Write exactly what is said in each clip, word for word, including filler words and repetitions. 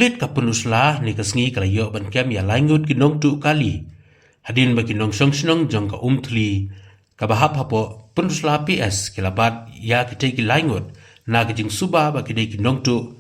Pit ka Pynursla ne ka sngi ka la ïoh ban kem ïa laingut ki nongtuh kali hadien ba ki nongshong shnong jong ka Umthli kaba hap hapoh Pynursla P S ki la bat ïa kitei ki laingut na ka jingsuba ba ki dei ki nongtuh.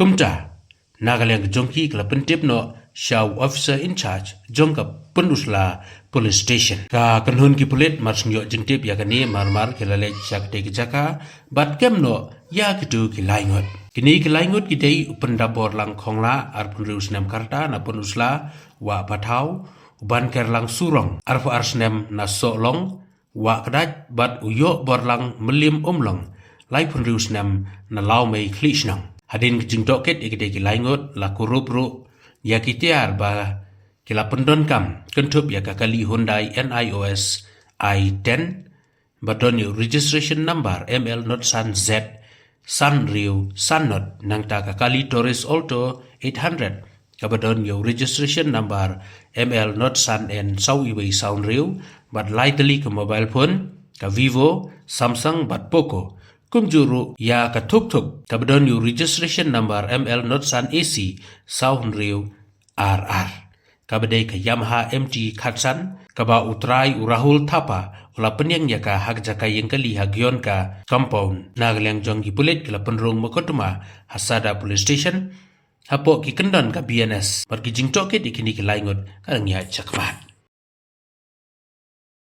Kumta na ka liang ka jong ki ka la pyntip noh sha u officer in charge jong ka Pynursla Police Station. Ka kynhun ki pulit mar shu ïoh jingtip ïa kane mar mar ki la leit sha katei ka jaka bad kem noh ïa kitu ki laingut. Kine ki laingut ki dei u Pyndapborlang Khongla arphew hynriew snem ka rta na Pynursla, Wah Pathaw, u Bankerlang Surong arphew ar snem na Sohlong, Wah Kdait bad u Ïohborlang Mylliem Umlong laiphew hynriew snem na Lawmei Khliehshnong. Hadien ka jingtohkit ïa kitei ki laingut la kurup ruh ïa ki tiar ba ki la pyndonkam kynthup ïa ka kali Hyundai N I O S i ten ba don ïa u registration number M L not san Z san hynriew san not, nangta ka kali Taurus Alto eight hundred kaba don ïa u registration number M L not san N saw iwei saw hynriew bad lai tylli ka mobile phone ka Vivo, Samsung bad Poco. Kumjuh ruh ïa ka tuk tuk kaba don ïa u registration number M L not san A C saw hynriew ar ar, kaba dei ka Yamaha M T khatsan, kaba u trai u Rahul Thapa u la pynïeng ïa ka ha ka jaka ïeng kali ha Gionka compound. Na ka liang jong ki pulit ki la pynrung mukotduma ha Sadar Police Station hapoh ki kyndon ka B N S bad ki jingtohkit ïa kine ki laingut ka dang ïaid shakhmat.